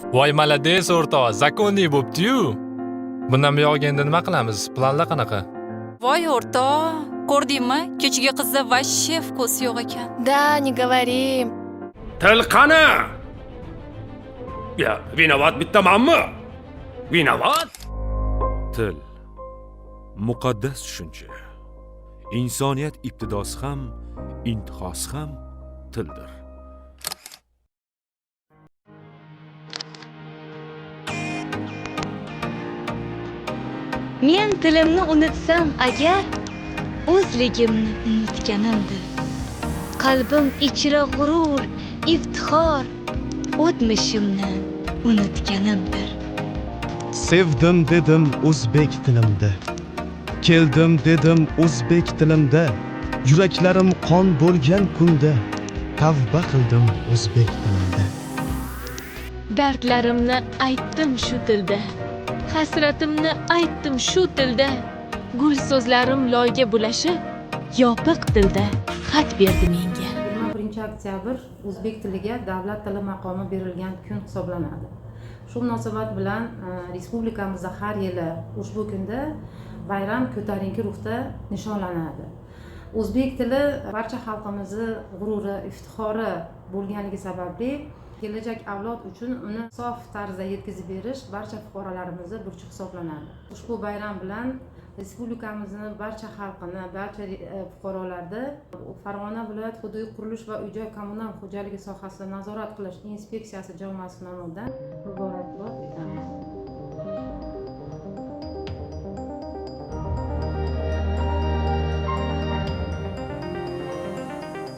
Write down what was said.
Voy, молодец, o'rtoq, законный bo'pti-yu. Bundan buyog'iga endi nima qilamiz? Planlar qanaqa? Voy o'rtoq, ko'rdingmi? Kechagi qizda вообще вкус yo'q ekan. Да, не говори. Til qani? Ya, виноват bitta manmi? Виноват? Til muqaddas tushuncha. Insoniyat ibtidosi ham, intihosi ham tildir. Men tilimni unutsam agar, o'zligimni unutganimdir. Qalbim ichra g'urur, iftixor, o'tmishimni unutganimdir. Sevdim dedim o'zbek tilimda. Keldim dedim o'zbek tilimda. Yuraklarim qon bo'lgan kunda tavba qildim o'zbek tilimda. Dardlarimni aytdim shu tilda. Hasratimni aytdim shu tilda. Gul so'zlarim loyga bulashib, yopiq tilda xat berdi menga. 21 oktyabr o'zbek tiliga davlat tili maqomi berilgan kun hisoblanadi. Shu munosabat bilan respublikamizda har yili ushbu kunda bayram ko'tarinki ruhda nishonlanadi. O'zbek tili barcha xalqimizni g'ururi, iftixori bo'lganligi sababli kelajak avlod uchun uni sof tarzda yetkazib berish barcha fuqarolarimizni burchi hisoblanadi. Ushbu bayram bilan respublikamizni barcha xalqini, barcha fuqarolarni Farg'ona viloyat hududiy qurilish va uy-joy kommunal xo'jaligi sohasida nazorat qilish inspeksiyasi jamoasi nomidan muborakbod etamiz.